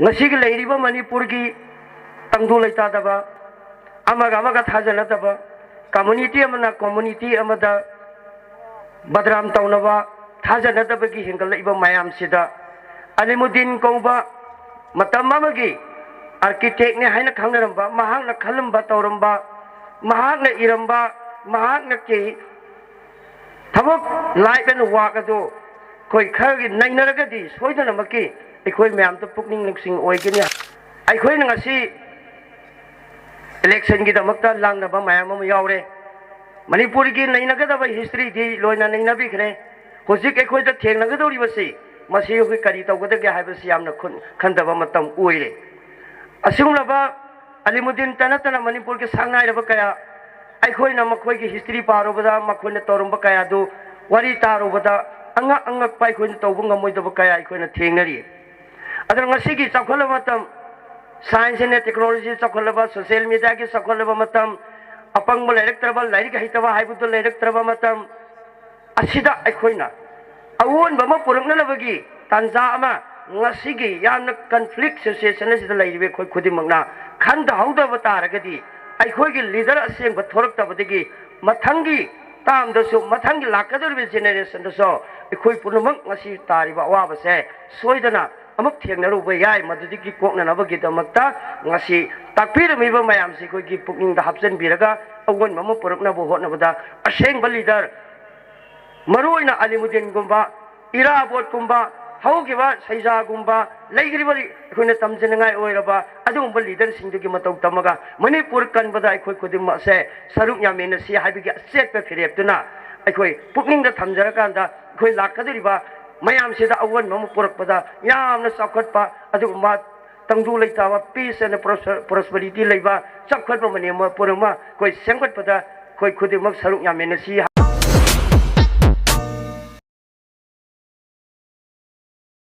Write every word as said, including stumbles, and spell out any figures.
ꯉꯁꯤꯒꯤ ꯂꯩꯔꯤꯕ ꯃꯅꯤꯄꯨꯔꯒꯤ ꯇꯪꯗꯨ ꯂꯩꯇꯥꯗꯕ, ꯑꯃꯒ ꯑꯃꯒ ꯊꯥꯖꯅꯗꯕ, community ꯑꯃꯅ community ꯑꯃꯗ ꯕꯗꯅꯥꯝ ꯇꯧꯅꯕ, ꯊꯥꯖꯅꯗꯕꯒꯤ ꯍꯦꯟꯒꯠꯂꯛꯏꯕ ꯃꯌꯥꯝꯁꯤꯗ, ꯑꯂꯤꯃꯨꯗꯤꯟ ꯀꯧꯕ ꯃꯇꯝ ꯑꯃꯒꯤ architectꯅꯤ ꯍꯥꯏꯅ ꯈꯪꯅꯔꯝꯕ, ꯃꯍꯥꯛꯅ ꯈꯜꯂꯝꯕ ꯇꯧꯔꯝꯕ, ꯃꯍꯥꯛꯅ ꯏꯔꯝꯕ, ꯃꯍꯥꯛꯅ ꯀꯤ ꯊꯕꯛ, life and work ꯑꯗꯨ ꯑꯩꯈꯣꯏ ꯈꯔꯒꯤ ꯅꯩꯅꯔꯒꯗꯤ ꯁꯣꯏꯗꯅꯃꯛꯀꯤ ꯑꯩꯈꯣꯏ ꯃꯌꯥꯝꯗ ꯄꯨꯛꯅꯤꯡ ꯂꯧꯁꯤꯡ ꯑꯣꯏꯒꯅꯤ꯫ ꯑꯩꯈꯣꯏꯅ ꯉꯁꯤ electionꯒꯤꯗꯃꯛꯇ ꯂꯥꯡꯅꯕ ꯃꯌꯥꯝ ꯑꯃ ꯌꯥꯎꯔꯦ꯫ ꯃꯅꯤꯄꯨꯔꯒꯤ ꯅꯩꯅꯒꯗꯕ historyꯗꯤ ꯂꯣꯏꯅ ꯅꯩꯅꯕꯤꯈ꯭ꯔꯦ꯫ ꯍꯧꯖꯤꯛ ꯑꯩꯈꯣꯏꯗ ꯊꯦꯡꯅꯒꯗꯧꯔꯤꯕꯁꯤ, ꯃꯁꯤ ꯑꯩꯈꯣꯏ ꯀꯔꯤ ꯇꯧꯒꯗꯒꯦ ꯍꯥꯏꯕꯁꯤ ꯌꯥꯝꯅ ꯈꯟ-, ꯈꯟꯊꯕ ꯃꯇꯝ ꯑꯣꯏꯔꯦ꯫ ꯑꯁꯤꯒꯨꯝꯂꯕ ꯑꯂꯤꯃꯨꯗꯤꯟꯇ ꯅꯠꯇꯅ ꯃꯅꯤꯄꯨꯔꯒꯤ ꯁꯛꯅꯥꯏꯔꯕ ꯀꯌꯥ, ꯑꯩꯈꯣꯏꯅ ꯃꯈꯣꯏꯒꯤ history ꯄꯥꯔꯨꯕꯗ, ꯃꯈꯣꯏꯅ ꯇꯧꯔꯝꯕ ꯀꯌꯥꯗꯨ ꯋꯥꯔꯤ ꯇꯥꯔꯨꯕꯗ, ꯑꯉꯛ ꯑꯉꯛꯄ, ꯑꯩꯈꯣꯏꯅ ꯇꯧꯕ ꯉꯝꯃꯣꯏꯗꯕ ꯀꯌꯥ ꯑꯩꯈꯣꯏꯅ ꯊꯦꯡꯅꯔꯤ꯫ ꯑꯗꯨꯅ ꯉꯁꯤꯒꯤ ꯆꯥꯎꯈꯠꯂꯕ ꯃꯇꯝ, science and technology ꯆꯥꯎꯈꯠꯂꯕ, social mediaꯒꯤ ꯆꯥꯎꯈꯠꯂꯕ ꯃꯇꯝ, ꯑꯄꯪꯕ ꯂꯩꯔꯛꯇ꯭ꯔꯕ, ꯂꯥꯏꯔꯤꯛ ꯍꯩꯇꯕ ꯍꯥꯏꯕꯗꯨ ꯂꯩꯔꯛꯇ꯭ꯔꯕ ꯃꯇꯝ ꯑꯁꯤꯗ ꯑꯩꯈꯣꯏꯅ ꯑꯑꯣꯟꯕ ꯑꯃ ꯄꯨꯔꯛꯅꯅꯕꯒꯤ ꯇꯥꯟꯖꯥ ꯑꯃ, ꯉꯁꯤꯒꯤ ꯌꯥꯝꯅ conflict situation ꯑꯁꯤꯗ ꯂꯩꯔꯤꯕ ꯑꯩꯈꯣꯏ ꯈꯨꯗꯤꯡꯃꯛꯅ ꯈꯟꯊꯍꯧꯗꯕ ꯇꯥꯔꯒꯗꯤ, ꯑꯩꯈꯣꯏꯒꯤ leader ꯑꯁꯦꯡꯕ ꯊꯣꯔꯛꯇꯕꯗꯒꯤ ꯃꯊꯪꯒꯤ termꯗꯁꯨ, ꯃꯊꯪꯒꯤ ꯂꯥꯛꯀꯗꯧꯔꯤꯕ generationꯗꯁꯨ ꯑꯩꯈꯣꯏ ꯄꯨꯝꯅꯃꯛ ꯉꯁꯤ ꯇꯥꯔꯤꯕ ꯑꯋꯥꯕꯁꯦ ꯁꯣꯏꯗꯅ ꯑꯃꯨꯛ ꯊꯦꯡꯅꯔꯨꯕ ꯌꯥꯏ꯫ ꯃꯗꯨꯗꯒꯤ ꯀꯣꯛꯅꯅꯕꯒꯤꯗꯃꯛꯇ ꯉꯁꯤ ꯇꯥꯛꯄꯤꯔꯝꯃꯤꯕ ꯃꯌꯥꯝꯁꯤ ꯑꯩꯈꯣꯏꯒꯤ ꯄꯨꯛꯅꯤꯡꯗ ꯍꯥꯞꯆꯤꯟꯕꯤꯔꯒ ꯑꯑꯣꯟꯕ ꯑꯃ ꯄꯨꯔꯛꯅꯕ ꯍꯣꯠꯅꯕꯗ ꯑꯁꯦꯡꯕ leader, ꯃꯔꯨꯑꯣꯏꯅ ꯑꯂꯤꯃꯨꯗꯤꯟꯒꯨꯝꯕ, ꯏꯔꯥꯕꯣꯠꯀꯨꯝꯕ, ꯍꯧꯈꯤꯕ ꯁꯩꯖꯥꯒꯨꯝꯕ, ꯂꯩꯈ꯭ꯔꯤꯕ ꯑꯩꯈꯣꯏꯅ ꯇꯝꯖꯅꯤꯡꯉꯥꯏ ꯑꯣꯏꯔꯕ ꯑꯗꯨꯒꯨꯝꯕ leaderꯁꯤꯡꯗꯨꯒꯤ ꯃꯇꯧ ꯇꯝꯃꯒ ꯃꯅꯤꯄꯨꯔ ꯀꯟꯕꯗ ꯑꯩꯈꯣꯏ ꯈꯨꯗꯤꯡꯃꯛ ꯑꯁꯦ ꯁꯔꯨꯛ ꯌꯥꯃꯤꯟꯅꯁꯤ ꯍꯥꯏꯕꯒꯤ ꯑꯆꯦꯠꯄ ꯐꯤꯔꯦꯞꯇꯨꯅ ꯑꯩꯈꯣꯏ ꯄꯨꯛꯅꯤꯡꯗ ꯊꯝꯖꯔꯀꯥꯟꯗ, ꯑꯩꯈꯣꯏ ꯂꯥꯛꯀꯗꯧꯔꯤꯕ ꯃꯌꯥꯝꯁꯤꯗ ꯑꯑꯣꯟꯕ ꯑꯃ ꯄꯨꯔꯛꯄꯗ ꯌꯥꯝꯅ ꯆꯥꯎꯈꯠꯄ, ꯑꯗꯨꯒꯨꯝꯕ ꯇꯪꯗꯨ ꯂꯩꯇꯥꯕ, peace and prosperity ꯂꯩꯕ ꯆꯥꯎꯈꯠꯄ ꯃꯅꯤꯄꯨꯔ ꯑꯃ ꯑꯩꯈꯣꯏ ꯁꯦꯝꯒꯠꯄꯗ ꯑꯩꯈꯣꯏ ꯈꯨꯗꯤꯡꯃꯛ ꯁꯔꯨꯛ ꯌꯥꯃꯤꯟꯅꯁꯤ꯫